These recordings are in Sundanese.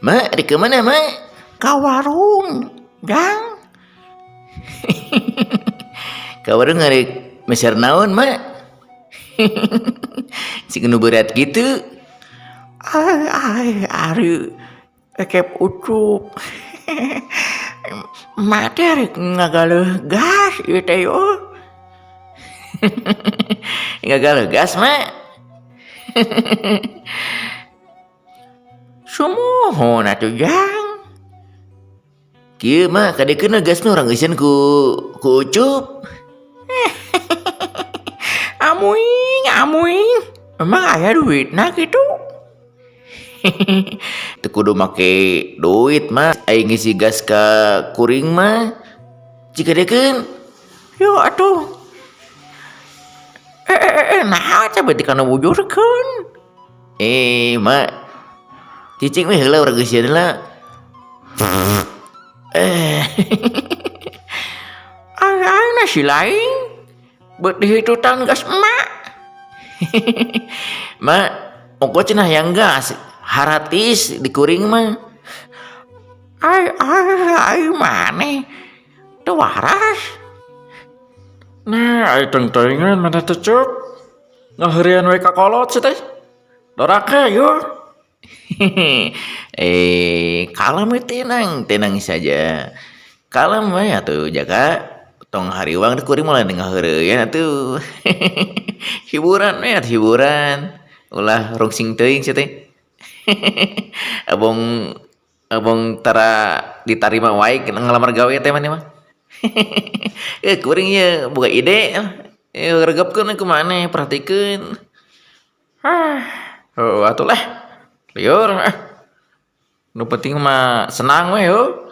Mak, rek ka mana, Mak? Ka warung, Jang. Ka warung arek meser naon, Mak? Siga nu berat kitu. Ai ai ari ekep Ucup. Mak teh rek ngagaleuh gas ieu teh yeuh. Ngagaleuh gas, Mak? Sumuhun atuh Jang. Kieu Mak, kadekeun gas mah urang euseun ku ku Ucup. Amuing, amuing. Emang aya duitna kitu? Teu kudu make duit Mak, ai ngisi gas ka kuring mah. Cik kadekeun. Yeuh atuh. Eh, eh, eh, naha teh beuti kana bujurkeun. Eh, Mak. Cicing we heula urang geusieun heula. Eh. Ai ai na si lain. Beut dihitutan gas emak. Mak, ongko cenah hayang gas, haratis di kuring mah. Ai ai ai maneh teu waras. Nah, ai teuing-teuingan maneh teh Cup. Ngaheureuyan we ka kolot sia teh. Doraka yeuh. Eh, kalem we tenang, tenang saja. Kalem we atuh Jaka. Tong hariwang teh kuring mah lain ngaheureuyeuan atuh. Hiburan we atuh hiburan. Ulah rungsing teuing sia teh. Abong abong tara ditarima wae ngalamar gawe teh maneh mah. Eh kuring ieu boga ide eh regepkeun ku maneh perhatikeun. Hah, heuh atuh lah. Lieur ah. Nu penting mah senang we heuh.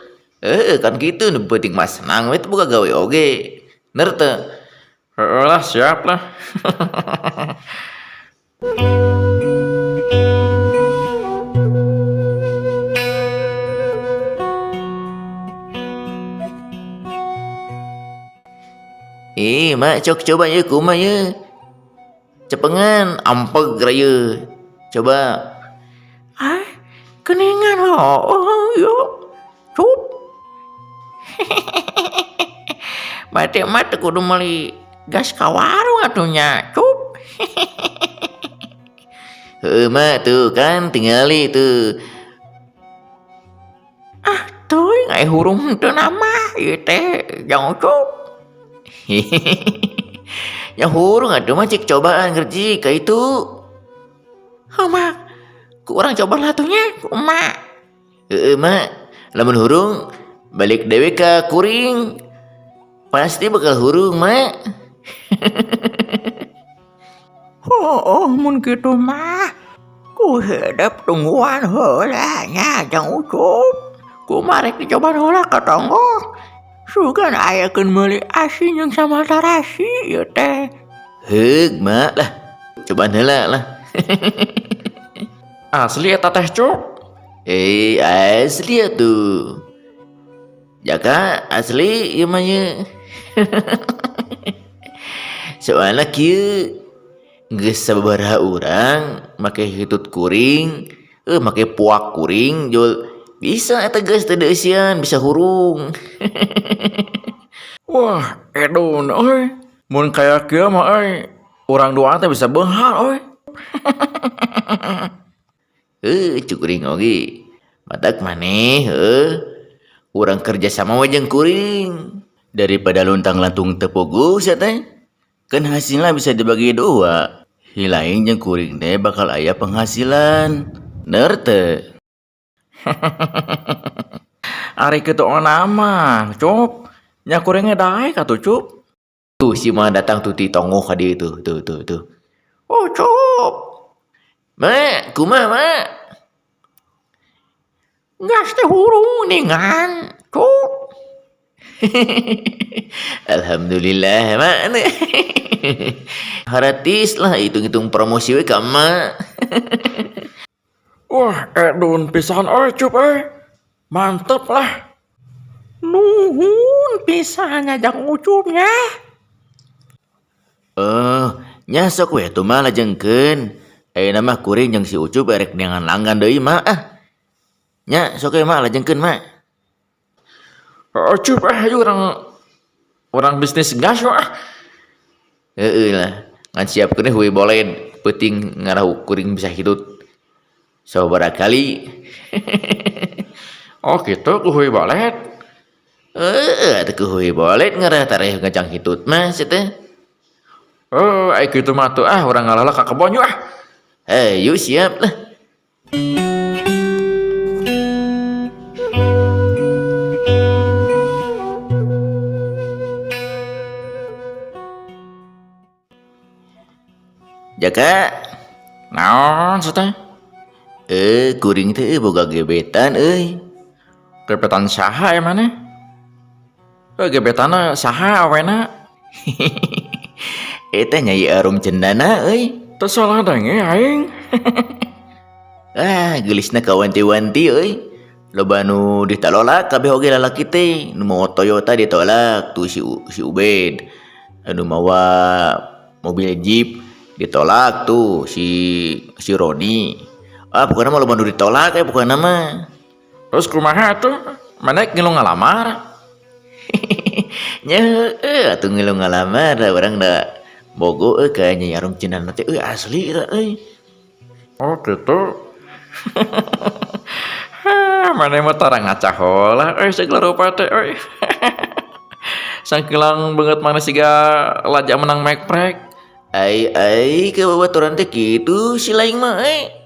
Heueuh kan kitu nu penting mah senang we teu boga gawe oge. Bener teu? Heueuh lah siap lah. Ih, Mak, cok coba ye kumaha ye. Cepengan ampeg ieu. Coba. Ah, geuningan heueuh yeuh. Cup. Berarti emak teu kudu meuli gas ka warung atuh nya, Cup. Heueuh Mak, tuh kan tingali tuh. Ah, teuing ai hurung henteu mah ieu teh Jang Ucup. Nya hurung atuh mah cik cobaan ngerji ka itu. Heuh Mak, ku urang coba lah atuh nya ku emak. Heueuh Mak, lamun hurung balik deui ka kuring. Pasti bakal hurung Mak. Heueuh mun kitu mah ku hedep tungguan heula nya Jang Ucup. Kumaha rek dicoban heula ka tonggoh. Sugan aya keun meuli asin jeung sambal tarasi ieu teh. Heug Mak lah, cobaan heula lah. Asli eta teh Cup. Eh asli atuh. Jaka asli ieu mah ye. Soalna kieu geus sababaraha urang make hitut kuring, make puak kuring jol bisa eta geus teu dieusian bisa hurung. Wah, edun euy. Mun kaya kieu mah euy, urang duaan teh bisa beunghar euy. Heuh cuk kuring oge. Matak maneh heuh urang kerja sama we jeung kuring. Daripada luntang-lantung teu puguh sia teh. Kan hasilna bisa dibagi dua. Hilaing jeung kuring teh bakal aya penghasilan. Bener teu? Ari kitu ona mah, Cup. Nya kuring ge daek atuh, Cup. Tuh si mah datang tuh ti tonggoh ka dieu tuh, tuh tuh tuh. Ucup. Mak, kumaha mak? Gas teh hurung ningan, Cup. Alhamdulillah mak. Haratis lah hitung-hitung promosi we ka emak. Wah, edun pisan euy, Cup euy. Mantep lah. Nuhun pisan nya Jang Ucup nya. Eh, nya sok we atuh mah lajengkeun. Ayeuna mah kuring jeung si Ucup erek neangan langgan deui mah ah. Nya sok we mah lajengkeun mah. Oh, Cup, ah ayo urang urang bisnis gas ah. Heeh lah. Ngan siapkeun we hui boled peuting ngarahu kuring bisa hitut. Sababaraha kali. Oh gitu ku hui boled. Heeh atuh ku hui boled ngarah tareh ngajang hitut mah sia teh. Oh, ai kitu mah tuh ah urang ngalah ka kebon yuk ah. Hayu siap lah. Jaka, Naon sia teh? eh kuring teh boga gebetan euy. Gebetan saha ya maneh? Eh gebetanna saha awena? Eta Nyai Arum Cendana euy. Teu salah denge aing. Ah, geulisna kawanti-wanti euy. Loba nu ditolak kabeh oge lalaki teh. Nu mawa Toyota ditolak tuh si Ubed. Anu mawa mobil Jeep ditolak tuh si si Roni. Ah, pokoknya mah loba nu ditolak ya pokoknya mah. Terus kumaha tuh? Maneh ngilu ngalamar? Nya heueuh atuh ngilu ngalamar da urang da bogo euy ka Nyai Arum Cendana teh euy asli eta euy. Oh gitu. Hah, maneh mah tara ngaca heula euy segala rupa teh euy. Sangkilang beungeut maneh siga laja menang mekprek. Ai ai ka babaturan teh kitu si laing mah euy.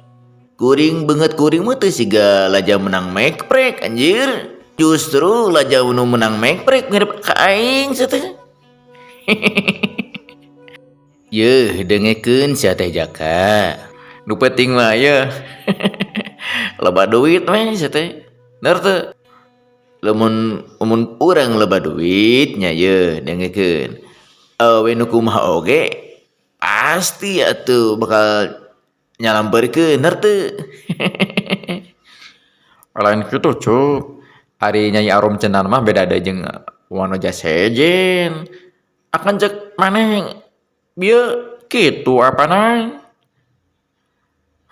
Kuring beungeut kuring mah teu siga laja menang mekprek anjir. Justru laja nu menang mekprek mirip ka aing sia teh. Yeuh dengekeun sia teh Jaka. Nu penting mah yeuh. Loba duit meh sia teh. Bener teu? Lamun mun urang loba duit nya yeuh dengekeun. Awewe nu kumaha oge pasti atuh bakal nyalamperkeun bener teu? Lain kitu Cup. Ari Nyai Arum Cendana mah beda deui jeung Wanoja sejen. Akan cek maneh bieu kitu apanan.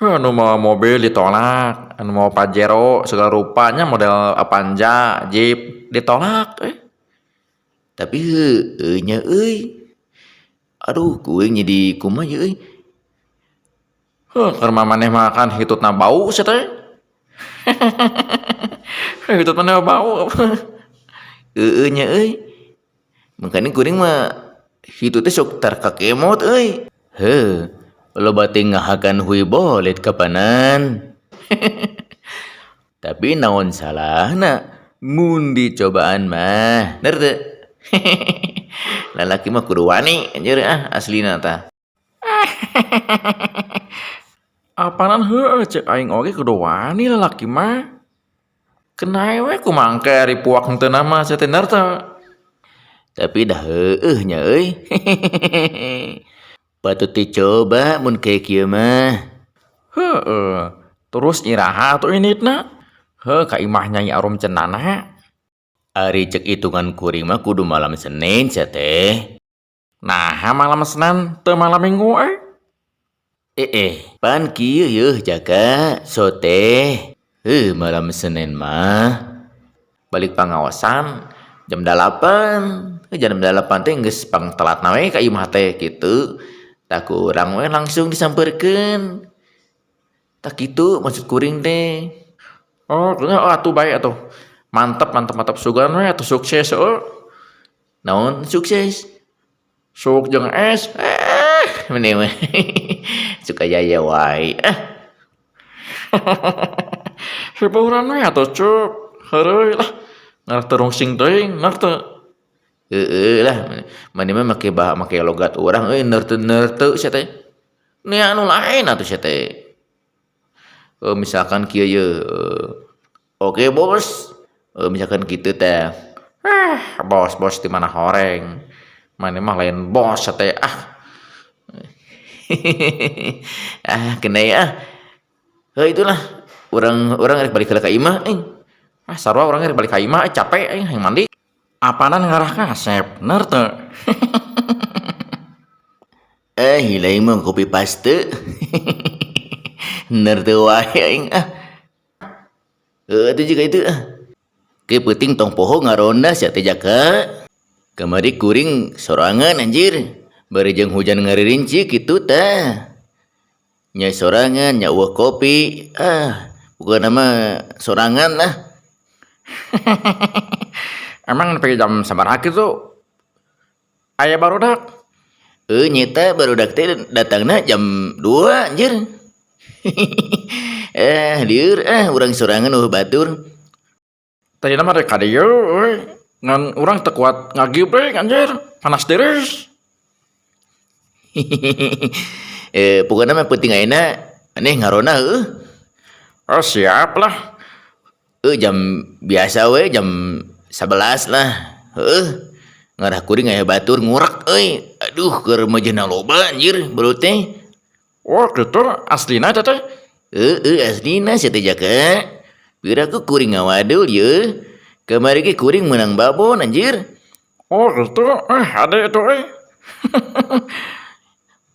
Heuh nu mawa mobil ditolak, anu mawa Pajero segala rupanya model Avanza, Jeep ditolak eh. Tapi heueuh nya euy. Aduh kuring jadi kumaha ieu euy. Heuh keur mah maneh mah kan hitutna bau sia teh. Hitut maneh mah bau. Heueuh nya euy. Mangkana kuring mah hitut teh sok tar kakemot euy. Heuh, loba teh ngahakan hui boled kapanan. Tapi naon salahna mun dicobaan mah, bener teu? Lalaki mah kudu wani anjir ah aslina tah. Apanan heueuh cek aing oge kudu wani lalaki mah. Keun we kumaha engke ari puak henteu mah sia teh bener teu? Tapi dah heueuh nya euy. Patut dicoba mun kaya kieu mah. Heueuh, terus iraha atuh inditna? Heuh ka imah Nyai Arum Cendana. Ari cek hitungan kuring mah kudu malam Senin sia teh. Naha malam Senin teu malam Minggu euy? Pan kieu yeuh Jaka, so teh. Heuh malam Senin mah balik pangaosan jam 8. Jam 8 teh geus pangtelatna we ka imah teh kitu. Tah ku urang we langsung disampeurkeun. Tah kitu maksud kuring teh. Oh, oh atuh bae atuh. Mantep mantep mantep sugan we atuh sukses heueuh. Naon sukses? Suk jeung es. Meni mah suka yaya wae ah. Hiburan we atuh Cup. Heureuy lah. Ngarah teu rungsing teuing bener teu? Heueuh lah, maneh mah make make logat urang euy ner teu sia teh. Nya anu lain atuh sia teh. Misalkan kieu ye, oke bos, misalkan kitu teh. Eh, bos-bos di mana horeng. Maneh mah lain bos sia teh ah. Ah, kena ah. Heuh itulah, urang urang rek balik heula ka imah euy. Ah sarua urang rek balik ka imah capek aing hayang mandi. Apanan ngarah kasep, bener teu? Eh, lain mah copy paste. Bener teu wae aing ah. Heuh atuh jiga itu ah. Ke peuting tong poho ngaronda sia teh Jaka. Kamari kuring sorangan anjir. Bari jeung hujan ngaririnci kitu tah. Nya sorangan nya eueuh kopi ah pokona mah sorangan lah. Emang nepi jam sabaraha kitu aya barudak? Heuh nyeta barudak teh datangna jam 2 anjir. Eh lieur ah urang sorangan eueuh batur. Tadina mah rek ka dieu euy, ngan urang teu kuat ngagibreg anjir, panas tiris. Eh pokona mah peuting ayeuna maneh ngaronda heueuh. Oh siap lah. Heuh jam biasa we jam 11 lah heueuh. Ngarah kuring aya batur ngurek euy. Aduh keur meujeuhna loba anjir belut teh. Oh kitu aslina eta teh? Heueuh aslina sia teh Jaka. Piraku kuring ngawadul yeuh. Kamari ge kuring meunang babon anjir. Oh kitu, eh hade atuh euy.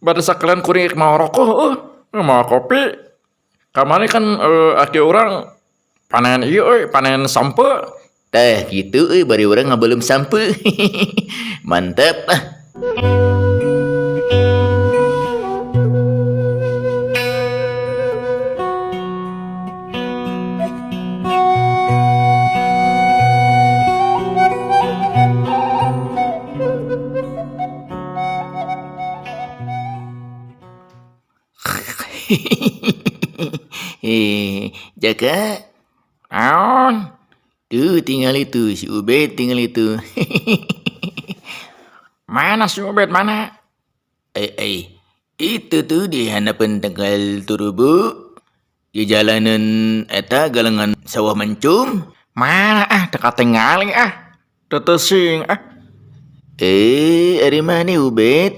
Bade sakalian kuring rek mawa roko heueuh, mawa kopi. Kamari kan aki urang panen ieu euy, panen sampeu. Tah kitu euy bari urang ngabeuleum sampeu. Mantap ah. Jaka. Naon? Tuh tinggal itu si Ubed tinggal itu. Mana si Ubed mana? Eh, itu tuh di handapeun tangkal turubu. Di jalanan eta galengan sawah mancum. Mana ah teu katingali ah. Teu teusing ah. Eh, ari maneh Ubed?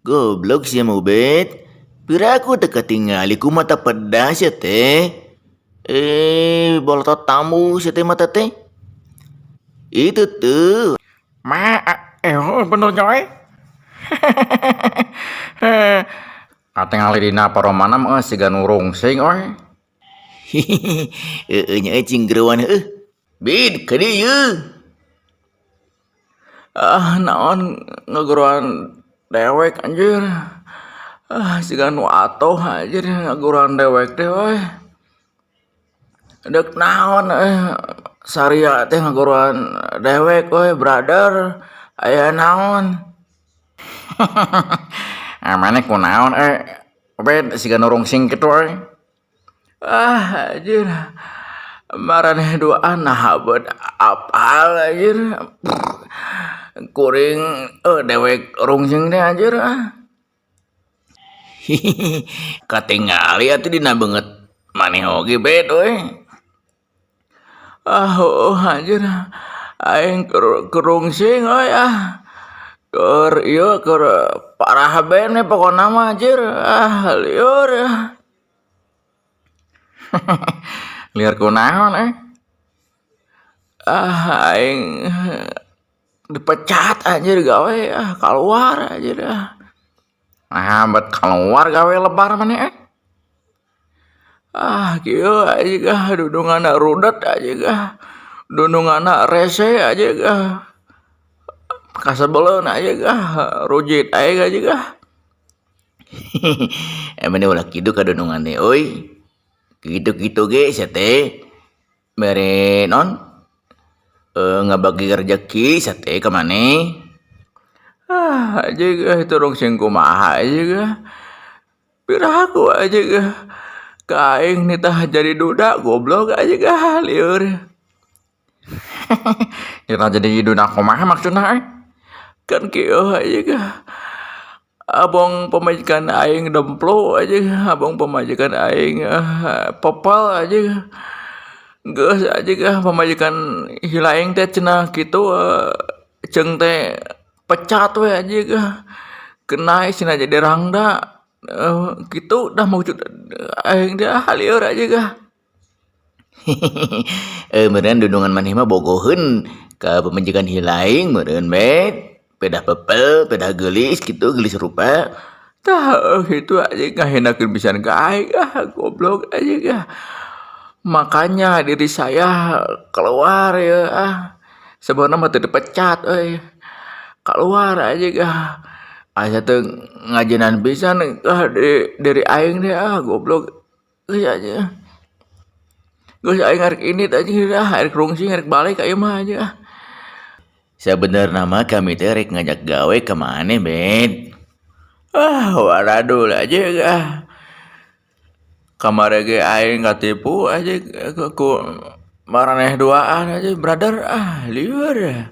Goblok sia mah Ubed. Piraku teu katingali ku mata pedas sia teh. Eh, bolotot tamu sia teh mata teh. Itu tuh. Ma, oh bener nya euy. Katingali dina paromana mah siga nu rungsing euy. Heeh nya euy cing gerowan heueuh. Bid ka dieu. Ah naon ngageroan dewek anjir. Ah siga nu atoh anjir ngageroan dewek teh euy. Deuk naon saria teh ngageroan dewek euy brother. Aya naon? Ah maneh kunaon Ubed siga nu rungsing kitu euy. Ah anjir. Maraneh duaan naha beut apal anjir. Kuring dewek rungsing teh anjir ah. Katingali atuh dina beungeut maneh oge Bed euy. Ah heueuh anjir. Aing keur rungsing euy ah. Keur ieu keur parah bene pokona mah anjir. Ah lieur ah. Lieur kunaon euy? Ah aing dipecat anjir gawe ah kaluar anjir ah. Nah bet kaluar gawe lebar maneh euy. Ah kieu anjing ah dudunganna rudet anjing ah. Dudunganna rese anjing ah. Kasebeleun anjing ah, rujit aing anjing ah. Emang ulah kitu ka dudungan teh euy. Kitu-kitu ge sia teh. Mere non ngabagi rejeki sia teh ka maneh. Ah anjing euy teu rungsing kumaha anjing ah. Piraku anjing ah. Ka aing nitah jadi duda goblok anjing ah lieur. Nitah jadi duda kumaha maksudna euy? Kan kieu anjing ah. Abong pamajikan aing demplo anjing, abong pamajikan aing popol anjing. Geus anjing ah pamajikan heula aing teh cenah kitu ceung teh pecat we anjing ah. Kena cenah jadi rangda. Kitu dah maksud aing teh ah lieur anjing ah. Meureun dudungan maneh mah bogoheun ka pamajikan heula aing meureun Bed. Pedah pepel, pedah geulis kitu, geulis rupa. Tah kitu anjing ngahinakeun pisan ka aing ah goblok anjing ah. Makanya diri saya keluar ya ah. Sebenarnya mah teu dipecat euy. Keluar anjing ah. Asa teu ngajenan pisan ah diri aing teh ah goblok geus anjing. Geus aing arek indit anjing ah, arek rungsing arek balik ka imah anjing ah. Sabenerna mah kami teh rek ngajak gawe ka maneh, Bed. Ah, waradul anjing ah. Kamari ge aing katipu anjing ku maraneh duaan anjing brother ah lieur.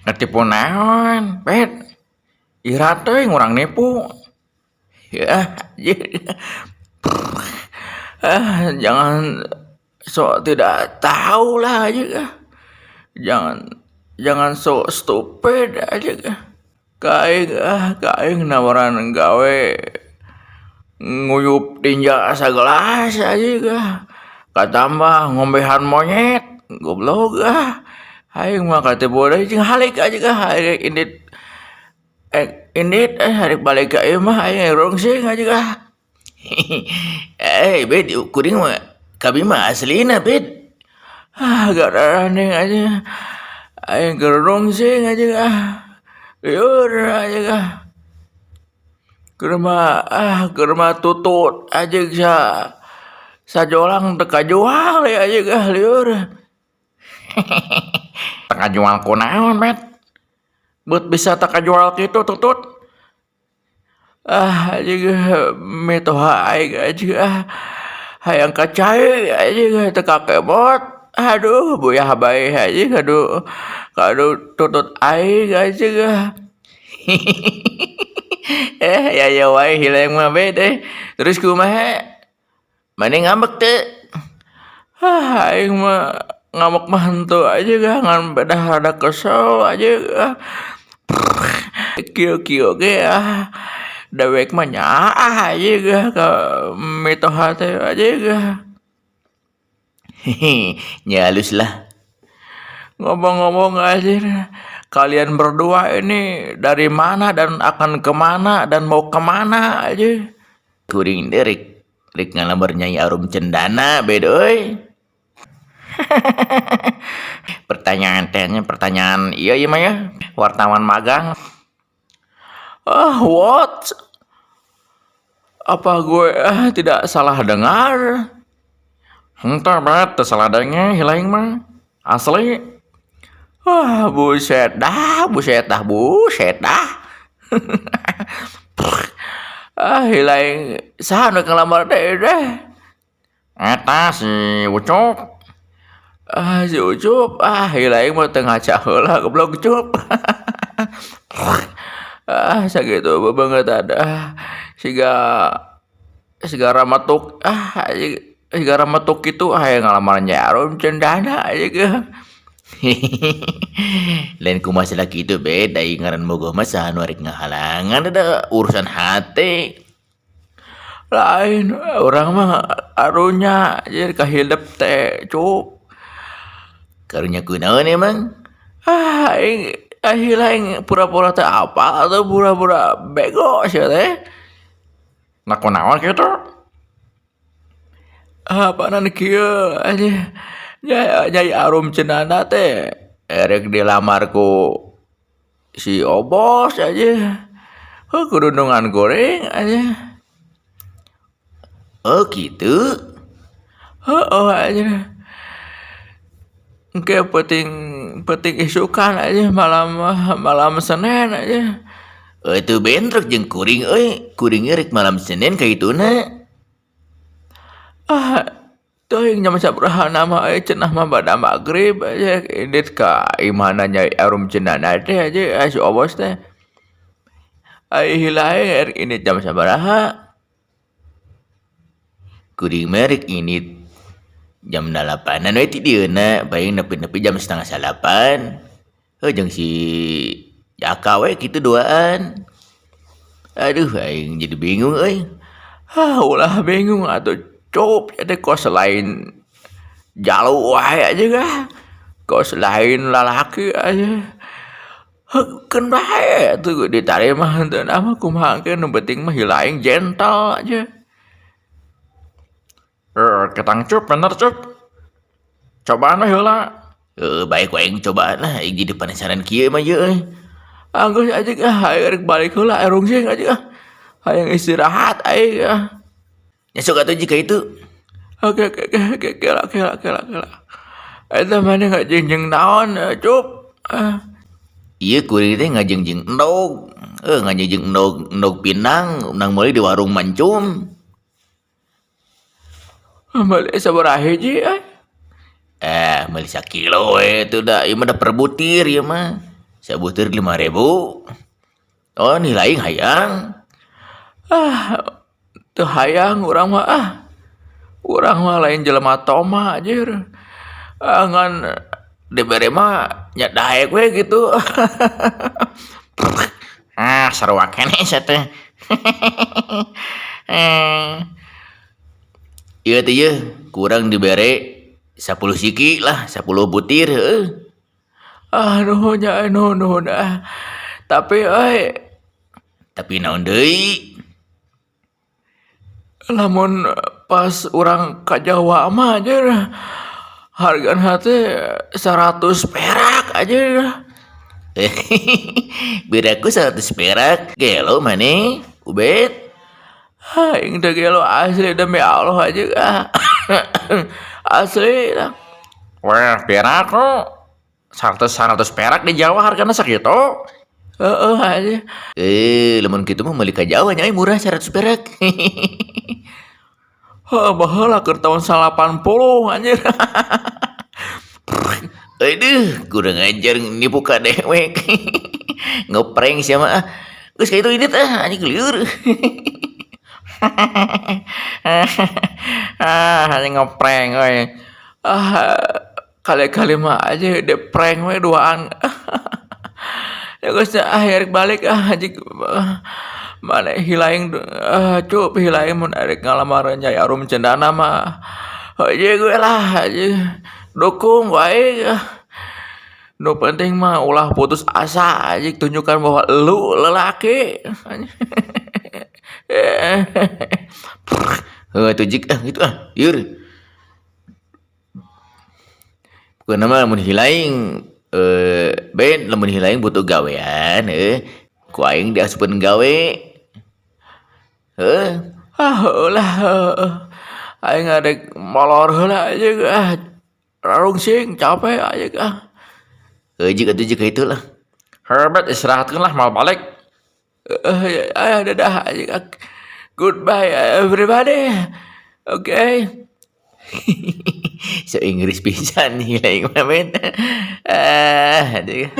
Katipu naon, Bed? Ira teuing urang nipu. Ya, ah, jangan sok tidak tahu lah anjing ah. Jangan sok stupid anjing ah. Ka aing ah, ka aing nawaran gawe nguyup tinja sagelas anjing ah. Katambah ngombehan monyet, goblok ah. Aing mah katipu deui jeung halik anjing ah, aing indit indit arek balik ka imah aing rungsing anjing ah. Eh, Bed, kuring mah kami mah aslina, Bed. Ah, garandeng anjing. Aing keur rungsing anjing ah. Lieur anjing ah. Keur mah ah keur mah tutut anjing sa sajolang teu kajual anjing ah lieur. Teu kajual kunaon, Bed? Beut bisa teu kajual kitu tutut. Ah anjing mitoha aing anjing ah. Hayang ka cai anjing teu kakemot. Aduh buyah bae anjing aduh kadu tutut aing anjing ah. Eh ya ya wae hileng mah Bed eh. Terus kumaha? Maneh ngambek teu? Ah aing mah ngambek mah henteu aja gah ngan bedah rada kesel aja ah. Kieu-kieu ge ah. Dewek mah nyaah aja gah ka mitoha teh aja gah. Nya halus lah. Ngomong-ngomong aja, kalian berdua ini dari mana dan akan kemana dan mau kemana aja? Kuring teh rek ngalamar Nyai Arum Cendana, Bed euy. Pertanyaan tehnya pertanyaan iya ieu mah ya, wartawan magang. Ah, what? Apa gue tidak salah dengar? Henteu banget, teu salah denge hilaing mah. Asli. Wah, buset dah, buset dah, buset dah. Ah, hilaing saha nu ngalamar teh deh? Eta si Ucup. Ah, si Ucup. Ah, hilaing mah teu ngaca heula goblok Cup. Ah, sakitu bebeungeut ada. Siga siga ramatuk ah siga ramatuk kitu hayang ngalamar Nyai Arum Cendana anjing. Lain ku masalah kitu Bed, da ngaran bogoh mah saha nu arek ngahalangan da urusan hate. Lain urang mah arunya anjir kahidep teh Cup. Karunya kunaon emang? Ah, aing aing pura-pura teh apa atau pura-pura bego sia teh. Nah kunaon kitu? Apanan kieu anjing. Nyai Arum Cendana teh erek dilamar ku si Obos aja. Heuh kudundungan goreng aja. Oh gitu. Heueuh aja. Engke peuting isukan aja malam Senin aja. Teu bentrok jeung kuring euy. Kuring rek malam Senin ka ituna. Ah, teuing jam sabaraha mah euy cenah mah bada magrib aja indit ka imahna Nyai Arum Cendana teh aja si Obos teh. Ai hilae erek indit jam sabaraha? Kuring mah rek indit jam 8-an we ti dieuna, paling nepi-nepi jam 8.30. Heuh jeung si Jaka we kitu duaan. Aduh aing jadi bingung euy. Hah, ulah bingung atuh Cup, jadi kos lain jalu wae aja gah. Kos lain lalaki aja. Heuh keun bae atuh ditarima henteu mah kumaha ge nu penting mah hilaing gentle aja. Heeh, ketang Cup bener Cup. Cobaan we heula. Heuh bae ku aing cobaan lah aing jadi penasaran kieu mah ieu euy. Ah geus aja ah aing rek balik heula rungsing aja ah. Hayang istirahat aing ah. Nya sok atuh jika itu. Oke oke oke kela kela kela kela. Eta maneh ngajeng naon Cup? Ah. Ieu kuring teh ngajengjeng endog. Ngajengjeng endog endog pinang, menang meuli di warung Mancum. Meuli sabaraha hiji euy? Meuli sakilo we atuh da ieu mah da per butir ieu mah. Sabutir 5.000. Oh nilai hayang. Ah, teu hayang urang mah ah. Urang mah lain jelema toma anjir. Ah, ngan dibere mah nya daek we gitu. Ah, sarua keneh sia teh. Ieu teh yeuh kurang dibere 10 siki lah, 10 butir heueuh. Ah, nuhun nya nuhun nuhun ah. Tapi euy, tapi naon deui? Lamun pas urang ka Jawa mah anjir hargana teh 100 perak anjir. Biraku 100 perak, gelo maneh, Ubed. Aing teh gelo asli demi Allah aja ah. Asli lah. Wah, perak kok. 100 perak di Jawa hargana sakitu. Heeh aja. Lamun kitu mah meuli ka Jawa nya murah 100 perak. Heuh, baheula keur taun 80 anjir. Aduh, kurang ajar nipu ka dewek. Ngeprank sia mah ah. Geus ka itu indit ah, anjing lieur. Ah, anjing ngeprank euy. Ah, kali-kali mah aja de prank we duaan. Ya geus ah rek balik ah anjing. Maneh hilaing cup hilaing mun arek ngalamar Nyai Arum Cendana mah. Heueuh gue lah anjing. Dukung wae. Nu penting mah ulah putus asa anjing, tunjukkan bahwa lu lelaki. Heuh atuh jik ah gitu ah, lieur. Pokona mah lamun hilaing ben lamun hilaing butuh gawean heuh, ku aing diasupkeun gawe. Heuh. Ah heueuh lah heueuh. Aing arek molor heula anjing ah. Rarungsing capek anjing ah. Heuh jik atuh jik ka itu lah. Hebat istirahatkeun lah mal balik. Heeh, ayo dadah anjing. Goodbye everybody. Oke. Okay. So Inggris pisan hilaing mah men. Ah, aduh.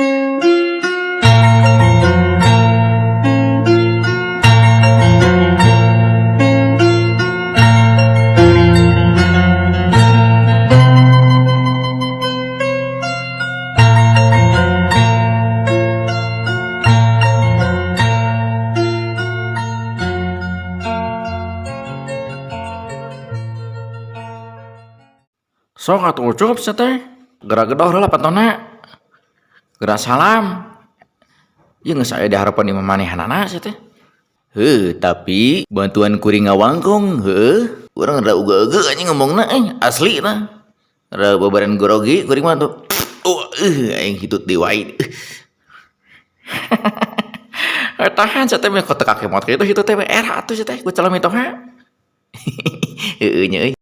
Sok atuh Ucup sia teh. Geura gedor heula pantona. Geura salam. Ieu geus aya di hareupeun imah manehanana sia teh. Heuh, tapi bantuan kuring ngawangkong heuh. Urang rada uga-uga anjing ngomongna asli na. Rada babaran grogi kuring mah tuh. Oh, aing hitut deui wae. Tahan sia teh meh kotek kaki mot kitu hitut teh era atuh sia teh ku calon mitoha. Heueuh nya euy.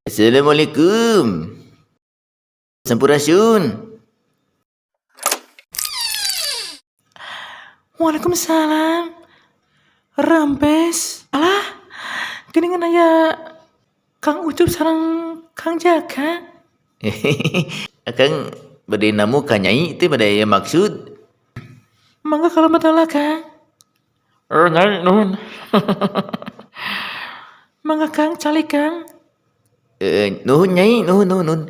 Assalamualaikum. Sampurasun. Waalaikumsalam. Rampes. Alah, geuningan aya Kang Ucup sareng Kang Jaka. Akang bade namu ka Nyai teh bade aya maksud. Mangga kalebet heula Kang. Nyai nuhun. Mangga Kang, calik Kang. Nuhun Nyai, nuhun nuhun nuhun.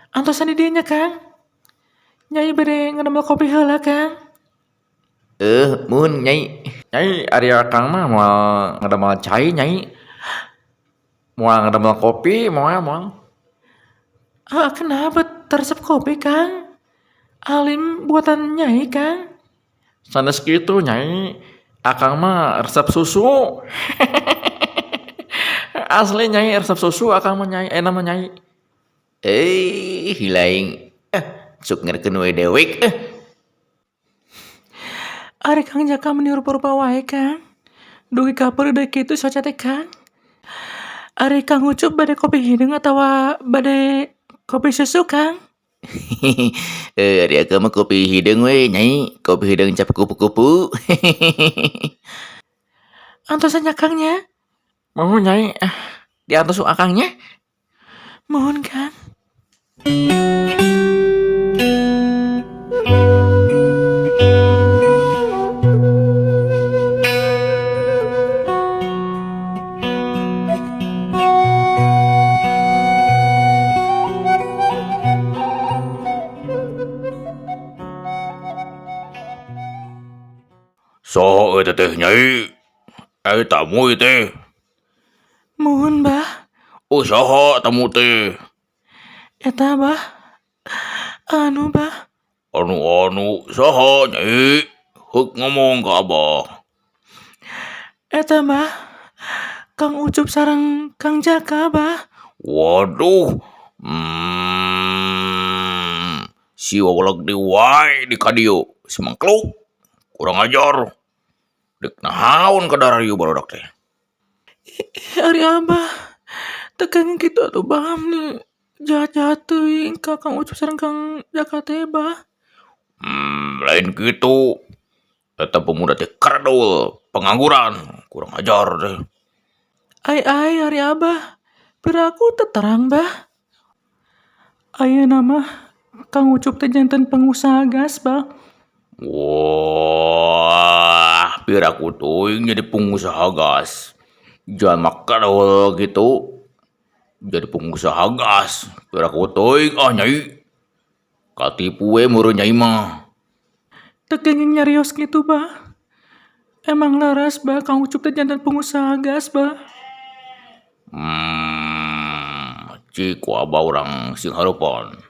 Antosan di dieu nya Kang. Nyai bade ngadamel kopi heula Kang. Muhun Nyai. Nyai ari Akang mah moal ngadamel cai Nyai. Moal ngadamel kopi moal moal. Ah, kenapa teresep kopi Kang? Alim buatan Nyai, Kang. Sanes kitu, Nyai. Akang mah resep susu. Asli, Nyai, resep susu akang mah, Nyai, enak mah, Nyai. Eh, hilaing. Eh, sok ngerkeun we dewek eh. Ari Kang Jaka meni rupa-rupa wae, Kang. Dugi ka deui kitu soca teh, Kang. Ari Kang Ucup bade kopi hideung atawa bade kopi susu, Kang? Eh, ari akang mah kopi hideung we, Nyai. Kopi hideung cap kupu-kupu. Antosan nya, Kang, nya. Mohon, Nyai, diantos ku akang nya. Mohon, Kang. Saha eta teh, Nyai? Eh, tamu ieu teh. Mohon, Bah. Oh, saha tamu teh? Eta, Bah. Anu, Bah. Anu-anu saha, Nyai? Heuk ngomong ka Abah. Eta, Bah. Kang Ucup sareng Kang Jaka, Bah. Waduh. Si wawaleg deui wae di ka dieu. Si mangkluk. Kurang ajar. Dek nahaon ka dararieu barudak teh? Ari Abah. Teu kenging kitu atuh, Bah, meni jahat-jahat teuing ka Kang Ucup sareng Kang Jaka teh, Bah. Lain kitu. Eta pemuda teh kardul, pengangguran, kurang ajar teh. Ai ai ari Abah. Piraku teu terang, Bah. Ayeuna mah Kang Ucup teh janten pengusaha gas, Bah. Wah, piraku teuing jadi pengusaha gas. Jalma kardul gitu. Jadi pengusaha gas. Piraku teuing ah, Nyai. Katipu we meureun Nyai mah. Teu kenging nyarios kitu, Bah. Emang leres, Bah, Kang Ucup teh janten pengusaha gas, Bah. Cik ku Abah urang sing hareupan.